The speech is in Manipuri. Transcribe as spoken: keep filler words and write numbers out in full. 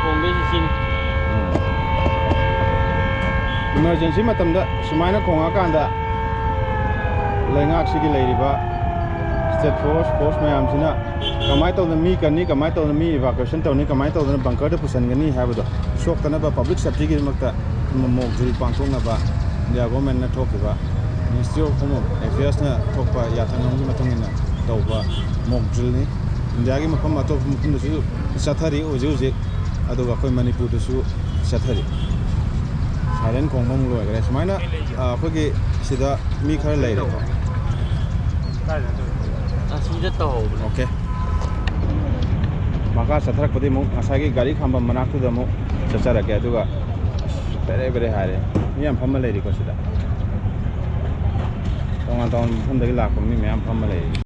ꯈꯣꯡꯗꯣꯏꯁꯤ ꯁꯤꯅꯤ꯫ ꯏꯃꯥꯔꯖꯦꯟꯁꯤ ꯃꯇꯝꯗ ꯁꯨꯃꯥꯏꯅ ꯈꯣꯡꯉꯛꯑꯀꯥꯟꯗ ꯂꯩꯉꯥꯛꯁꯤꯒꯤ ꯂꯩꯔꯤꯕ ꯁ꯭ꯇꯦꯠ ꯐꯣꯔꯁ, ꯐꯣꯔꯁ ꯃꯌꯥꯝꯁꯤꯅ ꯀꯃꯥꯏꯅ ꯇꯧꯗꯅ ꯃꯤ ꯀꯟꯅꯤ, ꯀꯃꯥꯏꯅ ꯇꯧꯗꯅ ꯃꯤ ꯏꯚꯥꯀ꯭ꯌꯨꯑꯦꯁꯟ ꯇꯧꯅꯤ, ꯀꯃꯥꯏꯅ ꯇꯧꯗꯅ ꯕꯪꯀꯔꯗ ꯄꯨꯁꯤꯟꯒꯅꯤ ꯍꯥꯏꯕꯗꯣ ꯁꯣꯛꯇꯅꯕ ꯄꯕ꯭ꯂꯤꯛ ꯁꯦꯐꯇꯤꯒꯤꯗꯃꯛꯇ ꯃꯣꯛ ꯗ꯭ꯔꯤꯜ ꯄꯥꯡꯊꯣꯛꯅꯕ ꯏꯟꯗꯤꯌꯥ ꯒꯣꯔꯃꯦꯟꯅ ꯊꯣꯛꯈꯤꯕ ꯃꯤꯅꯤꯁꯇ꯭ꯔꯤ ꯑꯣꯐ ꯍꯣꯝ ꯑꯦꯐꯤꯌꯔꯁꯅ ꯊꯣꯛꯄ ꯌꯥꯊꯪꯂꯝꯒꯤ ꯃꯇꯨꯡ ꯏꯟꯅ ꯇꯧꯕ ꯃꯣꯛ ꯗ꯭ꯔꯤꯜꯅꯤ꯫ ꯏꯟꯗꯤꯌꯥꯒꯤ ꯃꯐꯝ ꯑꯇꯣꯞꯄ ꯃꯐꯝꯗꯁꯨ ꯆꯠꯊꯔꯤ ꯍꯧꯖꯤꯛ ꯍꯧꯖꯤꯛ, ꯑꯗꯨꯒ ꯑꯩꯈꯣꯏ ꯃꯅꯤꯄꯨꯔꯗꯁꯨ ꯆꯠꯊꯔꯤ꯫ ꯁꯥꯏꯔꯦꯟ ꯈꯣꯡꯕ ꯑꯃꯨꯛ ꯂꯣꯏꯈ꯭ꯔꯦ꯫ ꯁꯨꯃꯥꯏꯅ, ꯑ, ꯑꯩꯈꯣꯏꯒꯤ ꯁꯤꯗ ꯃꯤ ꯈꯔ ꯂꯩꯔꯦꯀꯣ꯫ ꯑꯁꯤꯗ ꯇꯧꯍꯧꯕꯅꯦ꯫ ꯑꯣꯀꯦ꯫ ꯃꯈꯥ ꯆꯠꯊꯔꯛꯄꯗꯤ ꯑꯃꯨꯛ ꯉꯁꯥꯏꯒꯤ ꯒꯥꯔꯤ ꯈꯥꯝꯕꯝ ꯃꯅꯥꯛꯇꯨꯗ ꯑꯃꯨꯛ ꯆꯠꯆꯔꯛꯀꯦ꯫ ꯑꯗꯨꯒ ꯑꯁ, ꯕꯦꯔꯦ ꯕꯦꯔꯦ ꯍꯥꯏꯔꯦ꯫ ꯃꯤ ꯌꯥꯝ ꯐꯝꯃ ꯂꯩꯔꯤꯀꯣ ꯁꯤꯗ꯫ ꯇꯣꯉꯥꯟ ꯇꯣꯉꯥꯟꯕ ꯃꯐꯝꯗꯒꯤ ꯂꯥꯛꯄ ꯃꯤ ꯃꯌꯥꯝ ꯐꯝꯃ ꯂꯩꯔꯤ꯫